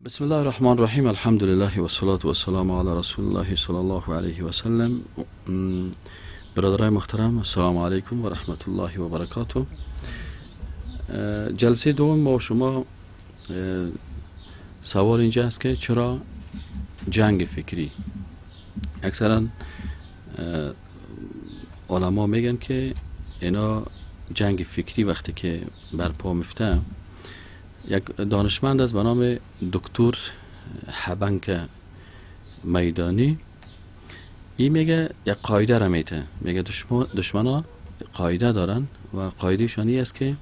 بسم الله الرحمن الرحیم. الحمد لله و الصلاة و السلام علی رسول الله صلی الله علیه و سلم. برادرای محترم، السلام علیکم و رحمت الله و برکاته. جلسه دوم ما شما سوال اینجا است که چرا جنگ فکری؟ اکثرا علما میگن که اینا جنگ فکری وقتی که برپا میفته، یک دانشمند است به نام دکتر حبنک میدانی، این میگه یک قاعده را میته، میگه دشمنا قاعده دارن و قاعده شانی است که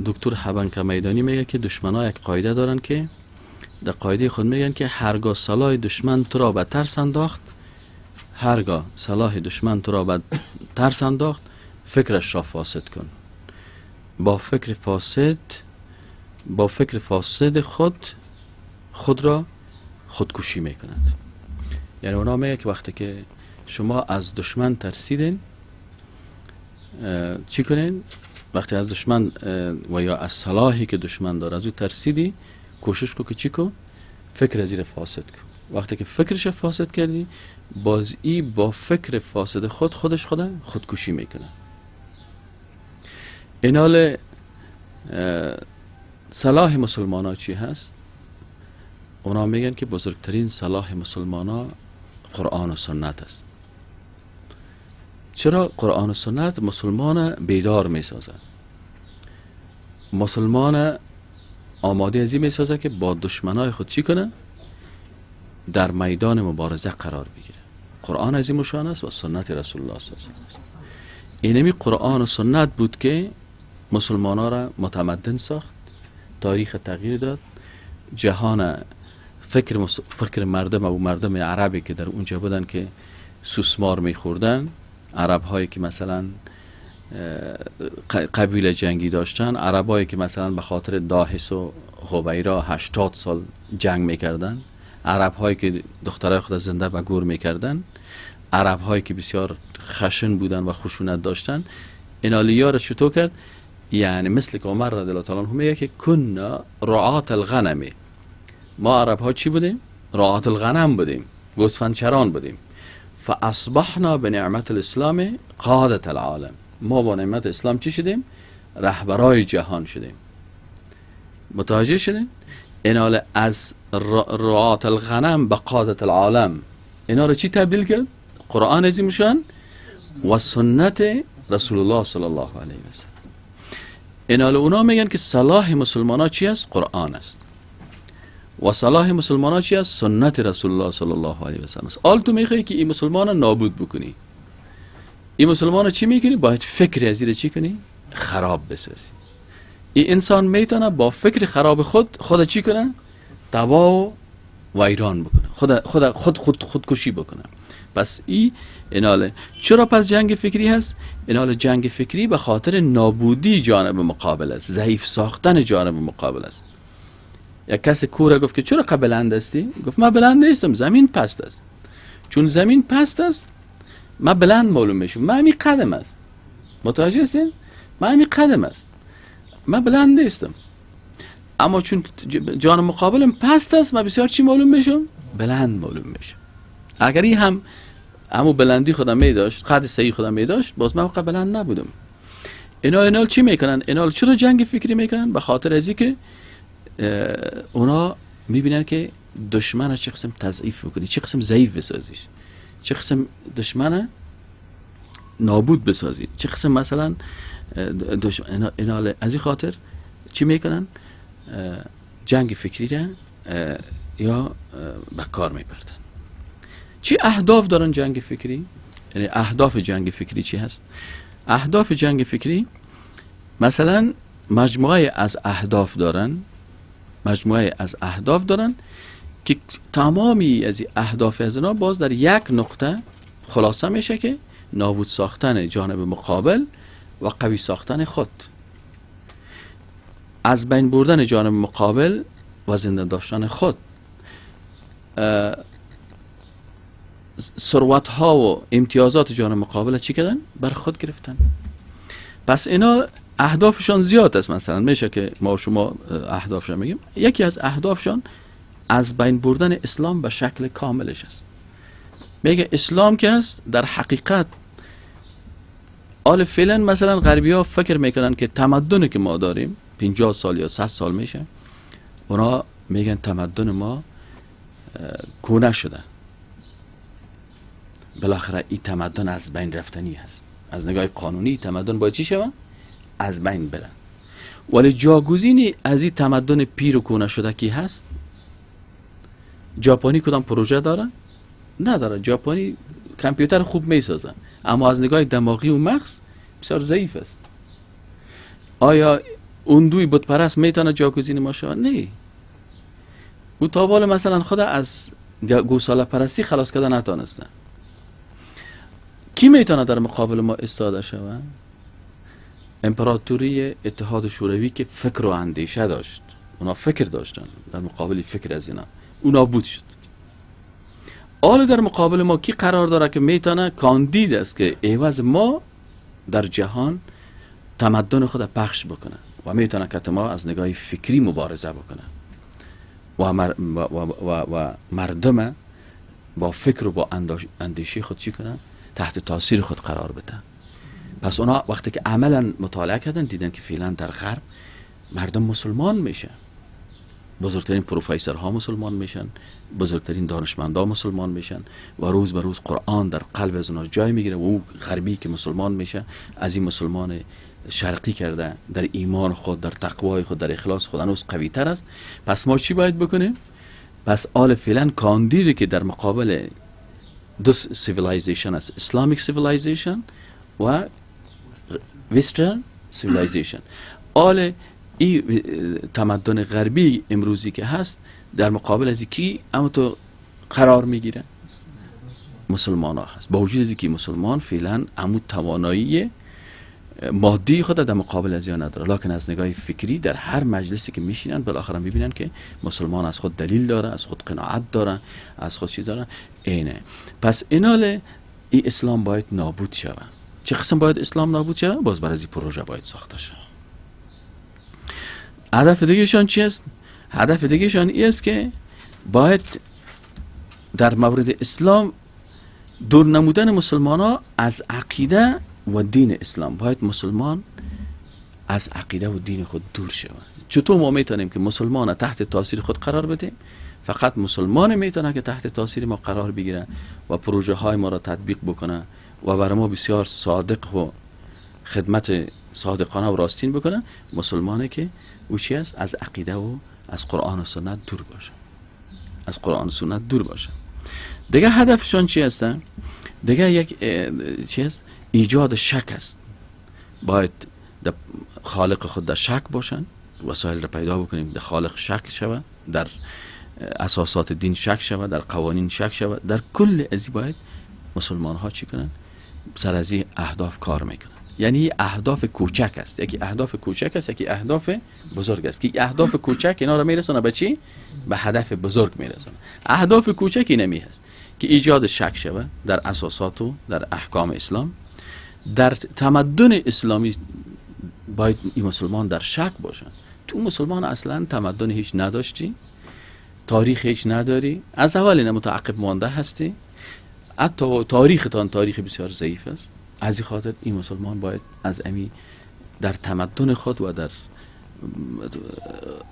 دکتر حبنک میدانی میگه که دشمنا یک قاعده دارن که در قاعده خود میگن که هرگاه سلاح دشمن تو را به ترس انداخت، هرگاه سلاح دشمن تو را به ترس انداخت، فکرش را فاسد کن. با فکر فاسد، با فکر فاسد خود را خودکشی میکند. یعنی اونا میگه که وقتی که شما از دشمن ترسیدین چی کنین؟ وقتی از دشمن و یا از سلاحی که دشمن داره از او ترسیدی، کوشش کو که چی کو؟ فکر زیر فاسد کو. وقتی که فکرش فاسد کردی، باز ای با فکر فاسد خود خودش خودکشی میکنه. اینال صلاح مسلمان ها چی هست؟ اونا میگن که بزرگترین صلاح مسلمان ها قرآن و سنت است. چرا قرآن و سنت مسلمان بیدار میسازه، مسلمان آماده ازی میسازه که با دشمنای خود چی کنه؟ در میدان مبارزه قرار بگیره. قرآن عظیم شان است و سنت رسول الله صلی الله علیه و آله است. اینمی قرآن و سنت بود که مسلمان ها را متمدن ساخت، تاریخ تغییر داد، جهان فکر مردم و مردم عربی که در اونجا بودن که سوسمار میخوردن، عرب هایی که مثلا قبیله جنگی داشتن، عرب هایی که مثلا به خاطر داحس و غبیرا 80 سال جنگ میکردن، عرب هایی که دخترای خود زنده به گور میکردن، عرب هایی که بسیار خشن بودن و خشونت داشتن، اینالیا را چطور کرد؟ یعنی مثل که عمر رضی الله تعالی عنه میگه که کنا رعات الغنم، ما عرب ها چی بودیم؟ رعات الغنم بودیم، گوسفندچران بودیم. فاصبحنا بنعمت الاسلام قادة العالم، ما با نعمت اسلام چی شدیم؟ رهبرای جهان شدیم. متوجه شدیم؟ اینال از رعات الغنم به قادة العالم اینا رو چی تبدیل کرد؟ قرآن عظیم شان و سنت رسول الله صلی الله علیه و سلم. اینال اونا میگن که صلاح مسلمان ها چی است؟ قرآن است. و صلاح مسلمان ها چی است؟ سنت رسول الله صلی الله علیه و سلم است. آل تو میخوای که این مسلمان نابود بکنی، این مسلمان چی میکنی؟ باید فکر از چی کنی؟ خراب بسازی. این انسان میتونه با فکر خراب خود چی کنه؟ تباه و ویران بکنه، خود خود خود خود خودکشی بکنه. پس این ایناله چرا پس جنگ فکری هست؟ ایناله جنگ فکری به خاطر نابودی جانب مقابل است، ضعیف ساختن جانب مقابل است. یک کس کوره گفت که چرا بلند هستی؟ گفت من بلند نیستم، زمین پست است. چون زمین پست است من بلند معلوم میشم، من همین قدم است. متوجه هستین؟ من همین قدم است، من بلند نیستم، اما چون جانب مقابلم پست است من بسیار چی معلوم میشم؟ بلند معلوم میشم. اگر این هم همو بلندی خودم می داشت، قد صحیح خودم می داشت، باز من وقت بلند نبودم. اینا چی میکنن؟ اینا چرا جنگ فکری میکنن؟ به خاطر از اینکه اونا میبینن که دشمن چه قسم تضعیف بکنی، چه قسم ضعیف بسازیش، چه قسم دشمن نابود بسازی، چه قسم مثلا دشمن. اینا از این خاطر چی میکنن؟ جنگ فکری را یا به کار میبردن. چی اهداف دارن جنگ فکری؟ یعنی اهداف جنگ فکری چی هست؟ اهداف جنگ فکری مثلا مجموعه از اهداف دارن، مجموعه از اهداف دارن که تمامی از اهداف از اینا باز در یک نقطه خلاصه میشه که نابود ساختن جانب مقابل و قوی ساختن خود، از بین بردن جانب مقابل و زنده داشتن خود، ثروت ها و امتیازات جانب مقابل چی کردن؟ بر خود گرفتن. پس اینا اهدافشان زیاد است. مثلا میشه که ما و شما اهدافشان میگیم. یکی از اهدافشان از بین بردن اسلام به شکل کاملش است. میگه اسلام که است در حقیقت آل فعلا مثلا غربی ها فکر میکنن که تمدنی که ما داریم 50 سال یا 100 سال میشه، اونا میگن تمدن ما کهنه شده، بالاخره این تمدن از بین رفتنی هست. از نگاه قانونی تمدن باید چی شود؟ از بین بره. ولی جاگزینی از این تمدن پیر و کهنه شده کی هست؟ ژاپنی کدام پروژه داره؟ نداره. ژاپنی کامپیوتر خوب میسازه، اما از نگاه دماغی و مغز بسیار ضعیف است. آیا اون دوی بت پرست میتونه جاگزین ما شود؟ نه. او تا حال مثلا خود از گوساله پرستی خلاص کرده نتانسته. کی میتونه در مقابل ما ایستاده شود؟ امپراتوری اتحاد شوروی که فکر و اندیشه داشت، اونا فکر داشتن، در مقابل فکر از اینا اونا بود شد. حالا در مقابل ما کی قرار داره که میتونه کاندید است که عوض ما در جهان تمدن خود پخش بکنه و میتونه که ما از نگاه فکری مبارزه بکنه و مردم با فکر و با اندیشه خود چی کنه؟ تحت تاثیر خود قرار بده. پس اونا وقتی که عملا مطالعه کردن دیدن که فعلا در غرب مردم مسلمان میشه، بزرگترین پروفسورها مسلمان میشن، بزرگترین دانشمندا مسلمان میشن و روز به روز قرآن در قلب از اونا جای میگیره و او غربی که مسلمان میشه از این مسلمان شرقی کرده در ایمان خود، در تقوای خود، در اخلاص خود هنوز قوی تر است. پس ما چی باید بکنیم؟ پس آل فعلا کاندیدی که در مقابل دو civilization است، Islamic civilization و Western civilization، آل این تمدن غربی امروزی که هست در مقابل از کی اما تو قرار میگیره؟ مسلمان ها هست. با وجود از که مسلمان فعلا امو توانایی مادی خود در مقابل از اینا نداره، لکن از نگاه فکری در هر مجلسی که میشینن بالاخره میبینن که مسلمان از خود دلیل داره، از خود قناعت داره، از خود چیز داره. اینه. پس اینال این اسلام باید نابود شود. چه قسم باید اسلام نابود شود؟ باز برای این پروژه باید ساخته شود. هدف دیگهشان چی است؟ هدف دیگهشان این است که باید در مورد اسلام دور نمودن مسلمان ها از عقیده و دین اسلام. باید مسلمان از عقیده و دین خود دور شود. چطور ما میتونیم که مسلمان تحت تاثیر خود قرار بدیم؟ فقط مسلمان میتونه که تحت تاثیر ما قرار بگیره و پروژه های ما را تطبیق بکنه و برای ما بسیار صادق و خدمت صادقانه و راستین بکنه. مسلمانه که او چی است؟ از عقیده و از قرآن و سنت دور باشه. از قرآن و سنت دور باشه. دیگه هدفشان چی هست؟ دیگه یک چی است؟ ایجاد شک است. باید در خالق خود در شک باشن، وسایل را پیدا بکنیم در خالق شک شود، در اساسات دین شک شود، در قوانین شک شود، در کل ازی باید مسلمان ها چی کنن؟ سر از این اهداف کار میکنن. یعنی اهداف کوچک است، یکی اهداف کوچک است، یکی اهداف بزرگ است. که اهداف کوچک اینا را میرسونه به چی؟ به هدف بزرگ میرسونه. اهداف کوچک اینمی هست که ایجاد شک شود در اساسات و در احکام اسلام، در تمدن اسلامی باید این مسلمان در شک باشن. تو مسلمان اصلا تمدن هیچ نداشتی، تاریخ هیچ نداری، از اول اینا متعقب مانده هستی، حتی تاریختان تاریخ بسیار ضعیف است. از این خاطر این مسلمان باید از امی در تمدن خود و در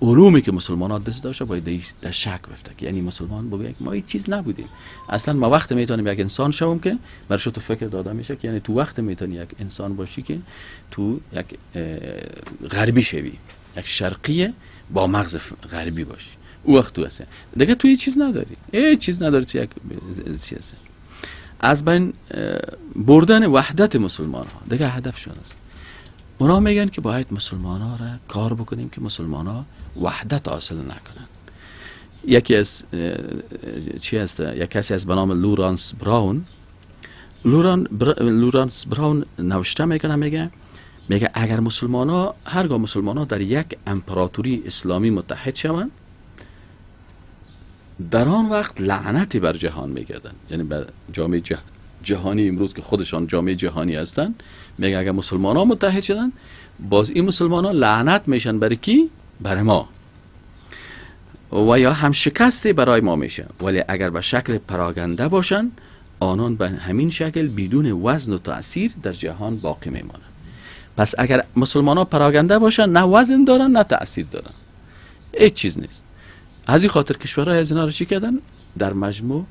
علومی که مسلمان ها دست داشته باید در شک بفته. یعنی مسلمان بگه ما هیچ چیز نبودیم اصلا. ما وقت میتونیم یک انسان شوم که برش تو فکر داده میشه که یعنی تو وقت میتونی یک انسان باشی که تو یک غربی شوی، یک شرقی با مغز غربی باشی، او وقت تو هست دیگه. تو هیچ چیز نداری، هیچ چیز نداری، تو یک چیز هست. از بین بردن وحدت مسلمان ها دیگه هدف شده است. اونا میگن که باید مسلمان ها را کار بکنیم که مسلمان ها وحدت حاصل نکنن. یکی از چی هست؟ یک کسی از به نام لورانس براون، لورانس براون نوشته میکنه، میگه اگر مسلمان ها، هرگاه مسلمان ها در یک امپراتوری اسلامی متحد شوند، در آن وقت لعنتی بر جهان میگردن. یعنی بر جامعه جهانی امروز که خودشان جامعه جهانی هستن، میگه اگر مسلمان ها متحد شدن، باز این مسلمان ها لعنت میشن برای کی؟ برای ما. و یا هم شکستی برای ما میشه. ولی اگر به شکل پراگنده باشن، آنان به همین شکل بدون وزن و تأثیر در جهان باقی میمانند. پس اگر مسلمان ها پراگنده باشن، نه وزن دارن نه تأثیر دارن، هیچ چیز نیست. از این خاطر کشورهای از اینا رو چی کردن؟ در مجموع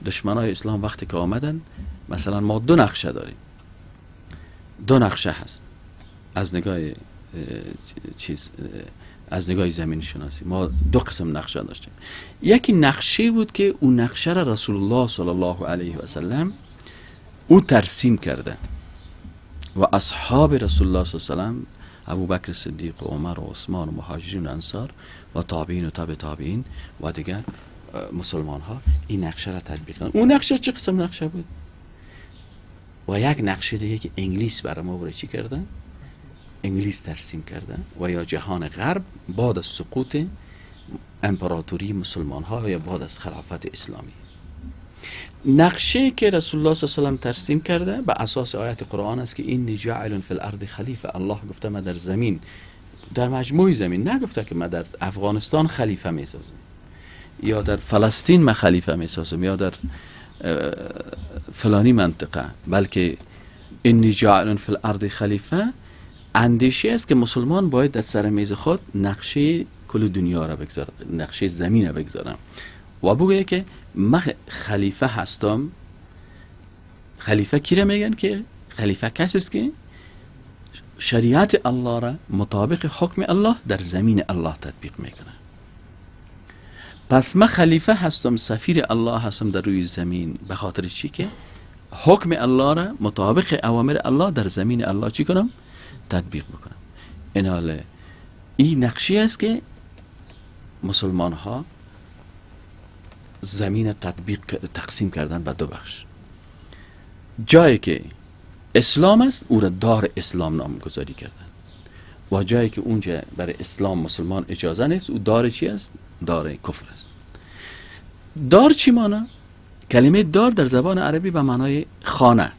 دشمنای اسلام وقتی که آمدن، مثلا ما دو نقشه داریم، دو نقشه هست از نگاه چیز، از نگاه زمین شناسی ما دو قسم نقشه داشتیم. یکی نقشه بود که اون نقشه را رسول الله صلی الله علیه و سلم او ترسیم کرده و اصحاب رسول الله صلی الله علیه و سلم، ابوبکر صدیق و عمر و عثمان و مهاجرین و انصار و تابعین و تابع تابعین و دیگر مسلمان ها این نقشه را تطبیق کردن. اون نقشه چه قسم نقشه بود؟ و یک نقشه دیگه که انگلیس برای ما برای چی کردن؟ انگلیس ترسیم کردن و یا جهان غرب بعد از سقوط امپراتوری مسلمان ها یا بعد از خلافت اسلامی. نقشه که رسول الله صلی الله علیه و سلم ترسیم کرده به اساس آیت قرآن است که اینی جاعل فی الارض خلیفه. الله گفته ما در زمین، در مجموع زمین، نگفته که ما در افغانستان خلیفه میسازم یا در فلسطین ما خلیفه میسازم یا در فلانی منطقه، بلکه اینی جاعل فی الارض خلیفه اندیشه است که مسلمان باید در سر میز خود نقشه کل دنیا را بگذاره، نقشه زمین را بگذاره و بگویه که من خلیفه هستم. خلیفه کی را میگن؟ که خلیفه کسی است که شریعت الله را مطابق حکم الله در زمین الله تطبیق میکنه. پس من خلیفه هستم، سفیر الله هستم در روی زمین، به خاطر چی؟ که حکم الله را مطابق اوامر الله در زمین الله چی کنم؟ تطبیق بکنم. این حاله این نقشه است که مسلمان ها زمین تطبیق تقسیم کردن به دو بخش. جایی که اسلام است او را دار اسلام نامگذاری کردن و جایی که اونجا برای اسلام مسلمان اجازه نیست او دار چی است؟ دار کفر است. دار چی مانا؟ کلمه دار در زبان عربی به معنای خانه،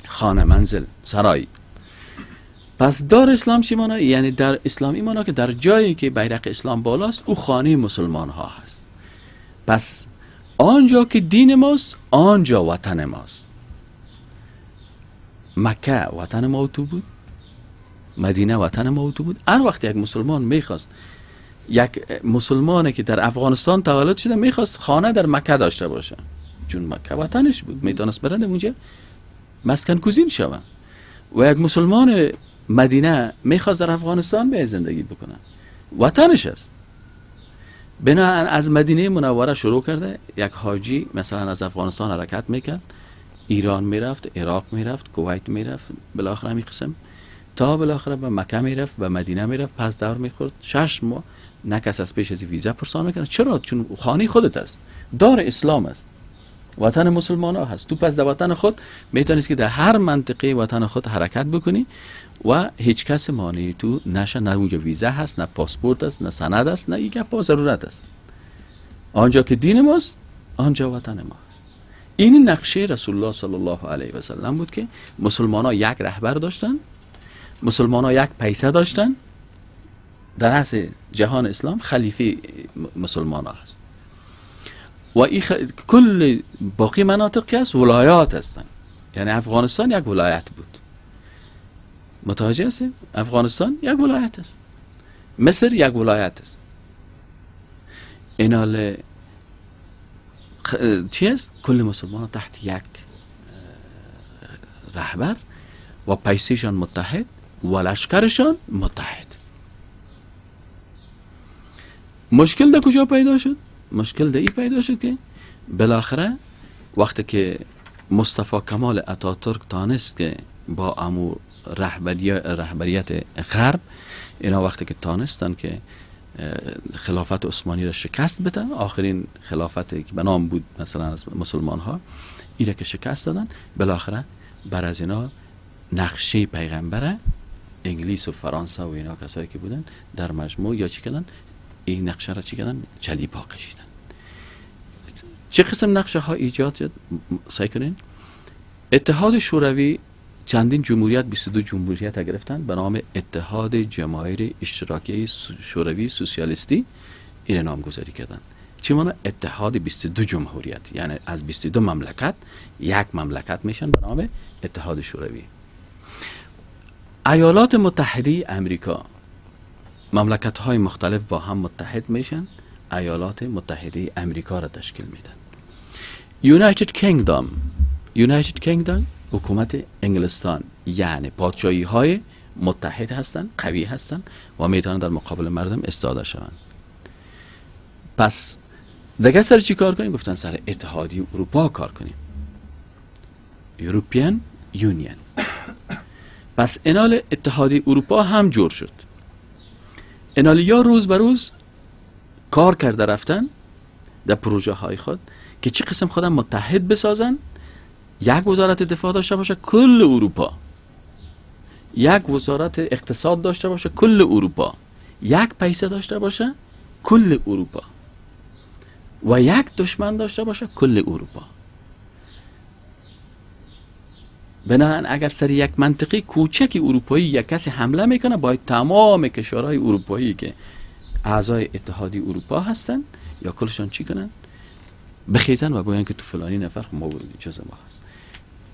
خانه، منزل، سرای. پس دار اسلام چی مانا؟ یعنی در اسلامی مانا که در جایی که بیرق اسلام بالاست او خانه مسلمان ها هست. پس آنجا که دین ماست آنجا وطن ماست. مکه وطن ما تو بود، مدینه وطن ما تو بود. هر وقت یک مسلمان میخواست، یک مسلمانی که در افغانستان تولد شده میخواست خانه در مکه داشته باشه، چون مکه وطنش بود، میتونست برند اونجا مسکن گزین شوه. و یک مسلمان مدینه میخواست در افغانستان به زندگی بکنه، وطنش است. بنابراین از مدینه منوره شروع کرده، یک حاجی مثلا از افغانستان حرکت میکرد، ایران میرفت، عراق میرفت، کویت میرفت، بالاخره همین قسم تا بالاخره به مکه میرفت، به مدینه میرفت، پس دور میخورد 6 ماه. نه کس از پیش از ویزا پرسان میکنه. چرا؟ چون خانه خودت است، دار اسلام است، وطن مسلمان ها هست. تو پس در وطن خود میتونیست که در هر منطقه وطن خود حرکت بکنی و هیچ کس مانع تو نشه. نه اونجا ویزا هست، نه پاسپورت است، نه سند است، نه این گپا ضرورت است. آنجا که دین ماست آنجا وطن ما است. این نقشه رسول الله صلی الله علیه و سلم بود که مسلمان ها یک رهبر داشتن، مسلمان ها یک پیسه داشتن. در رأس جهان اسلام خلیفه مسلمان ها هست و این کل باقی مناطق که هست ولایات هستن. یعنی افغانستان یک ولایت بود، متوجه هستید؟ افغانستان یک ولایت است، مصر یک ولایت است. این حال چی است؟ کل مسلمان ها تحت یک رهبر و پیسهشان متحد و لشکرشان متحد. مشکل در کجا پیدا شد؟ مشکل در این پیدا شد که بالاخره وقتی که مصطفی کمال اتاتورک تانست که با امو رهبریت غرب اینا وقتی که تانستن که خلافت عثمانی را شکست بدن، آخرین خلافت که به نام بود مثلا از مسلمان ها، ایره که شکست دادن، بالاخره بر از اینا نقشه پیغمبره انگلیس و فرانسه و اینا کسایی که بودن در مجموع یا چی کردن؟ این نقشه را چی کردن؟ چلیپا کشیدن. چه قسم نقشه ها ایجاد شد؟ سعی کنین. اتحاد شوروی چندین جمهوریت، 22 جمهوریت گرفتن به نام اتحاد جماهیر اشتراکی شوروی سوسیالیستی. این نامگذاری کردن. چی معنی؟ اتحاد 22 جمهوریت، یعنی از 22 مملکت یک مملکت میشن به نام اتحاد شوروی. ایالات متحده امریکا، مملکت های مختلف با هم متحد میشن، ایالات متحده امریکا را تشکیل میدن. United Kingdom، United Kingdom حکومت انگلستان، یعنی پادشاهی های متحد هستند، قوی هستند و میتونن در مقابل مردم استاده شوند. پس دیگه سر چی کار کنیم؟ گفتن سر اتحادیه اروپا کار کنیم، European Union. پس انال اتحادیه اروپا هم جور شد. انالیا روز به روز کار کرده رفتن در پروژه های خود که چه قسم خودم متحد بسازن، یک وزارت دفاع داشته باشه کل اروپا، یک وزارت اقتصاد داشته باشه کل اروپا، یک پیسه داشته باشه کل اروپا و یک دشمن داشته باشه کل اروپا. بنابراین اگر سر یک منطقه کوچک اروپایی یک کسی حمله میکنه، باید تمام کشورهای اروپایی که اعضای اتحادیه اروپا هستن یا کلشان چی کنن؟ بخیزن و گوین که تو فلانی نفر ما چیز ما هست.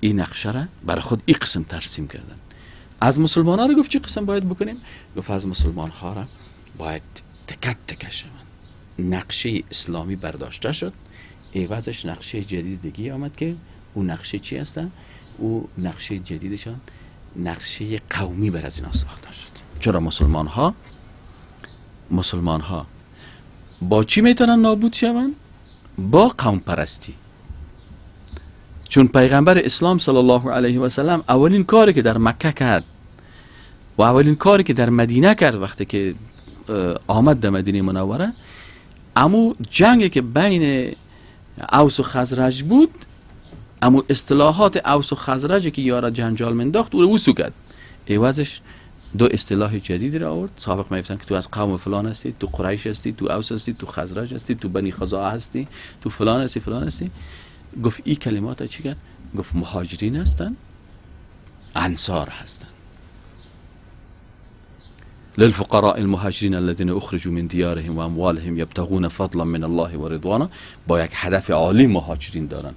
این نقشه را برای خود این قسم ترسیم کردن. از مسلمان ها رو گفت چی قسم باید بکنیم؟ گفت از مسلمان ها را باید تکت تکه شوند. نقشه اسلامی برداشته شد، عوضش نقشه جدید دیگه آمد که اون نقشه چی هستن؟ او نقشه جدیدشان نقشه قومی بر از اینا ساخته شد. چرا مسلمان ها با چی میتونن نابود شوند؟ با قوم پرستی. چون پیغمبر اسلام صلی الله علیه و سلم اولین کاری که در مکه کرد و اولین کاری که در مدینه کرد وقتی که آمد در مدینه منوره، امو جنگی که بین اوس و خزرج بود، امو اصطلاحات اوس و خزرج که یارا جنجال منداخت او رو وسو کرد، عوضش دو اصطلاح جدید را آورد. سابق میگفتن که تو از قوم فلان هستی، تو قریش هستی، تو اوس هستی، تو خزرج هستی، تو بنی خزاعه هستی، تو فلان هستی فلان هستی. گفت این کلمات چی کرد؟ گفت مهاجرین هستن، انصار هستن. للفقراء المهاجرین الذين اخرجوا من دیارهم و اموالهم یبتغون فضلا من الله و رضوانا. با یک هدف عالی مهاجرین دارن،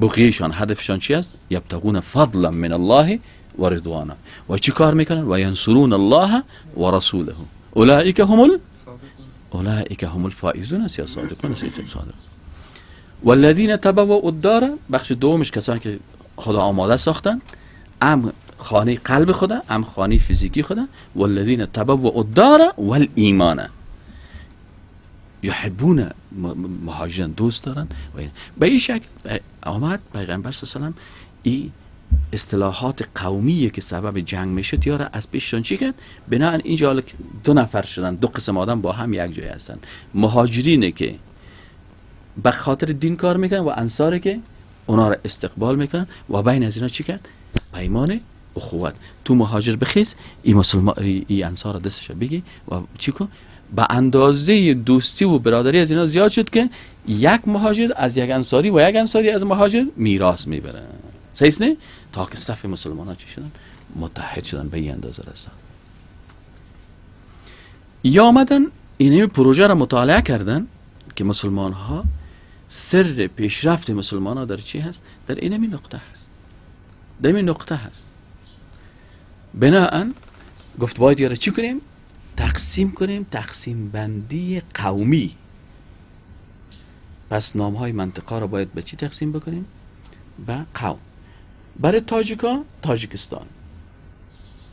بقیهشان هدفشان چی است؟ یبتغون فضلا من الله و رضوانا. و چی کار میکنن؟ و ینصرون الله و رسوله اولئک هم اولئک هم الفائزون است یا صادقون است صادق. والذین تبوأوا الدار، بخش دومش کسانی که خدا آماده ساختن، ام خانه قلب خدا ام خانه فیزیکی خدا. والذین تبوأوا الدار والایمان یحبون، مهاجران دوست دارن. و به این شکل آمد پیغمبر صلی الله علیه و سلم این اصطلاحات قومیه که سبب جنگ میشد یاره از پیششان چی کرد؟ بنابراین اینجا دو نفر شدن، دو قسم آدم با هم یک جای هستن، مهاجرینه که به خاطر دین کار میکنن و انصاره که اونا را استقبال میکنن. و بین از اینا چی کرد؟ پیمان اخوت. تو مهاجر بخیز، این مسلمان ای انصار دستش بگی و چی کن؟ به اندازه دوستی و برادری از اینا زیاد شد که یک مهاجر از یک انصاری و یک انصاری از مهاجر میراث میبرن. صحیح نه؟ تا که صف مسلمان ها چی شدن؟ متحد شدن به این اندازه رسن. یا آمدن این پروژه را مطالعه کردن که مسلمان ها سر پیشرفت مسلمان ها در چی هست؟ در اینمی نقطه هست، در این نقطه هست. بناهن گفت باید یاره چی کنیم؟ تقسیم کنیم، تقسیم بندی قومی. پس نام های منطقه را باید به چی تقسیم بکنیم؟ به قوم. برای تاجیکا تاجیکستان،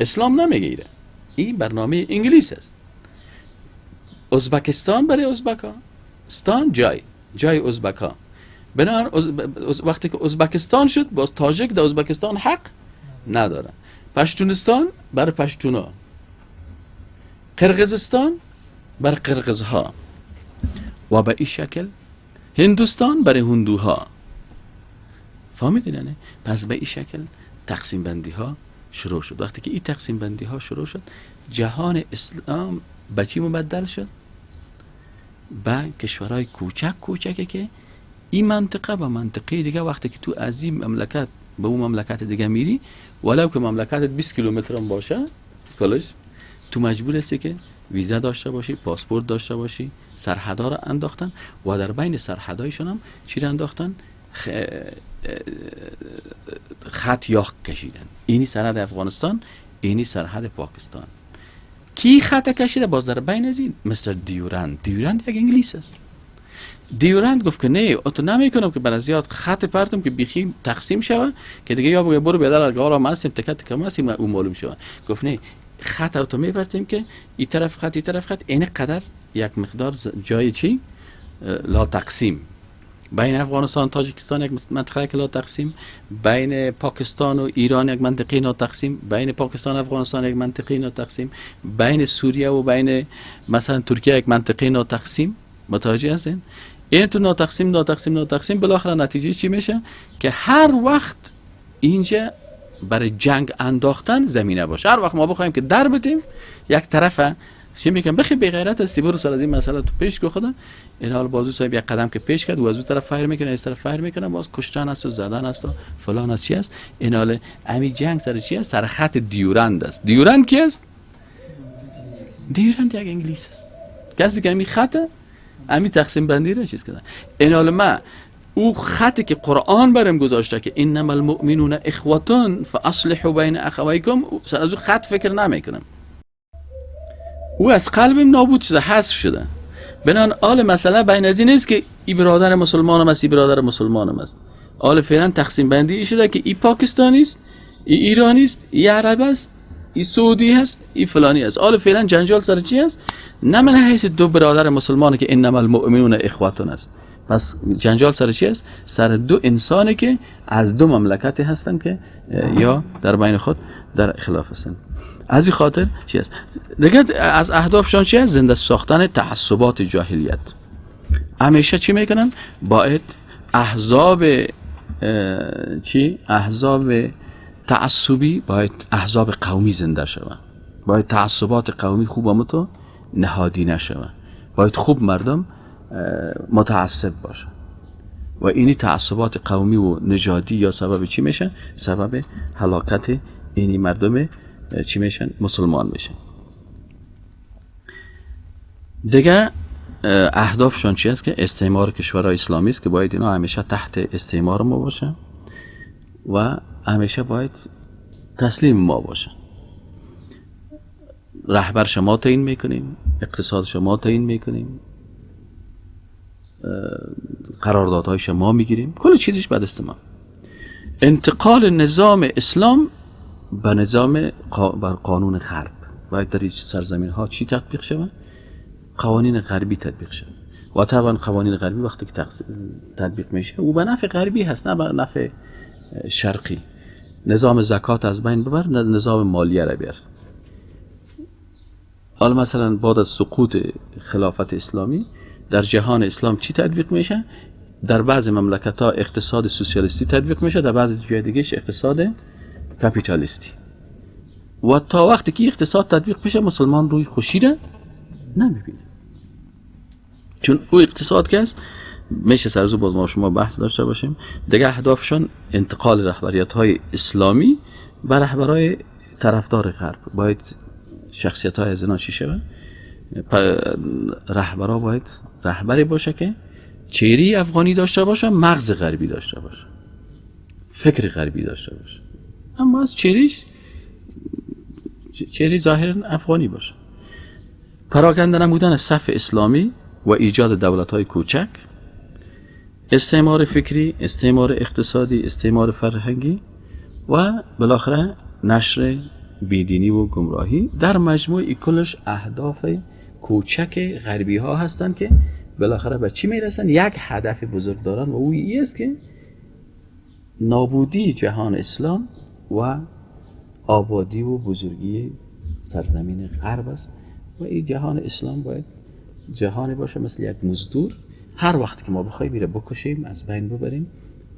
اسلام نمیگیره، این برنامه انگلیس است. ازبکستان برای ازبکا، ستان جای ازبکا. بنابراین وقتی که ازبکستان شد باز تاجیک در ازبکستان حق نداره. پشتونستان برای پشتونا، قرقیزستان برای قرقیزها و به این شکل هندوستان برای هندوها. فهمیدین نه؟ پس به این شکل تقسیم بندی ها شروع شد. وقتی که این تقسیم بندی ها شروع شد، جهان اسلام به چی مبدل شد؟ به کشورهای کوچک کوچکه که این منطقه به منطقه دیگه، وقتی که تو از این مملکت به اون مملکت دیگه میری، ولو که مملکتت 20 کیلومتر هم باشه کلش، تو مجبور هستی که ویزا داشته باشی، پاسپورت داشته باشی. سرحدا را انداختن و در بین سرحدایشون هم چی را انداختن؟ خط یاخ کشیدن. اینی سرحد افغانستان، اینی سرحد پاکستان. کی خط کشیده باز در بین از این؟ مستر دیورند. دیورند یک انگلیس است. دیورند گفت که نه اتو نمیکنم که بر زیاد خط پرتم که بیخی تقسیم شوه که دیگه یا برو بیادر آرام هستیم تکت تکم هستیم او معلوم شوه. گفت نه خط اتو میپرتیم که این طرف خط این طرف خط، این قدر یک مقدار جای چی لا تقسیم بین افغانستان و تاجیکستان یک منطقه که لا تقسیم، بین پاکستان و ایران یک منطقه نا تقسیم، بین پاکستان و افغانستان یک منطقه نا تقسیم، بین سوریه و بین مثلا ترکیه یک منطقه نا تقسیم. متوجه هستین؟ این تو ناتقسیم ناتقسیم ناتقسیم، بالاخره نتیجه چی میشه؟ که هر وقت اینجا برای جنگ انداختن زمینه باشه، هر وقت ما بخوایم که در بدیم یک طرفه چی میگم بخی بی غیرت هستی برو سر از این مسئله تو پیش کو خدا. این حال بازو صاحب یک قدم که پیش کرد و از اون طرف فایر میکنه، از طرف فایر میکنه، باز کشتن است و زدن است و فلان است چی است. این حال امی جنگ سر چی است؟ سر خط دیورند است. دیورند کی است؟ دیورند یک انگلیس است. کسی که امی خط امی تقسیم بندی را چیز کردن. این حال ما او خطی که قرآن برم گذاشته که انما المؤمنون اخوتون فاصلحوا بین اخویکم، سر از او خط فکر نمیکنم. او از قلبم نابود شده، حذف شده. بنان آل مسئله بین از این نیست که ای برادر مسلمانم است، ای برادر مسلمانم است. آل فعلا تقسیم بندی شده که ای پاکستانی است، ای ایرانی است، ای عرب است، ای سعودی است، ای فلانی است. آل فعلا جنجال سر چی است؟ نه من حیث دو برادر مسلمان که انما المؤمنون اخوتون است. پس جنجال سر چی است؟ سر دو انسانی که از دو مملکت هستند که یا در بین خود در خلاف هستند. از این خاطر چی است؟ دیگه از اهدافشان چی است؟ زنده ساختن تعصبات جاهلیت. همیشه چی میکنن؟ باید احزاب چی؟ احزاب تعصبی، باید احزاب قومی زنده شوند. باید تعصبات قومی خوب هم تو نهادی نشوند. باید خوب مردم متعصب باشه. و اینی تعصبات قومی و نژادی یا سبب چی میشن؟ سبب هلاکت اینی مردم چی میشن؟ مسلمان میشن. دیگه اهدافشان چی است؟ که استعمار کشورهای اسلامی است که باید اینا همیشه تحت استعمار ما باشه و همیشه باید تسلیم ما باشه. رهبر شما تعیین میکنیم، اقتصاد شما تعیین میکنیم، قراردادهای شما میگیریم، کل چیزش به دست ما. انتقال نظام اسلام به نظام بر قانون غرب. باید در این سرزمین ها چی تطبیق شود؟ قوانین غربی تطبیق شود. و طبعا قوانین غربی وقتی که تطبیق میشه او به نفع غربی هست، نه به نفع شرقی. نظام زکات از بین ببر، نظام مالیه را بیار. حالا مثلا بعد از سقوط خلافت اسلامی در جهان اسلام چی تطبیق میشه؟ در بعض مملکت ها اقتصاد سوسیالیستی تطبیق میشه، در بعض جای دیگه اقتصاد کاپیتالیستی. و تا وقتی که اقتصاد تطبیق بشه مسلمان روی خوشی را نمیبینه، چون او اقتصاد که است میشه سر از باز ما شما بحث داشته باشیم. دیگه اهدافشان انتقال رهبریت های اسلامی به رهبرای طرفدار غرب. باید شخصیت های از اینا چی شوه؟ رهبرا باید رهبری باشه که چهره افغانی داشته باشه، مغز غربی داشته باشه، فکر غربی داشته باشه، اما از چهره ظاهرا افغانی باشه. پراکنده نمودن صف اسلامی و ایجاد دولت‌های کوچک، استعمار فکری، استعمار اقتصادی، استعمار فرهنگی و بالاخره نشر بیدینی و گمراهی. در مجموع کلش اهداف کوچک غربی ها هستند که بالاخره به چی میرسن؟ یک هدف بزرگ دارن و او این است که نابودی جهان اسلام و آبادی و بزرگی سرزمین غرب است. و این جهان اسلام باید جهانی باشه مثل یک مزدور، هر وقت که ما بخوایم میره بکشیم، از بین ببریم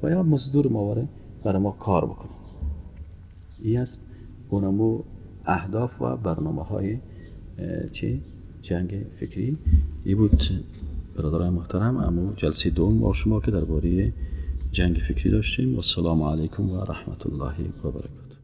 و یا مزدور ما برای ما کار بکنه. این است اونمو اهداف و برنامه های چی؟ جنگ فکری. ای بود برادران محترم امو جلسه دوم با شما که درباره جنگ فکری داشتیم. و السلام علیکم و رحمت الله و برکاته.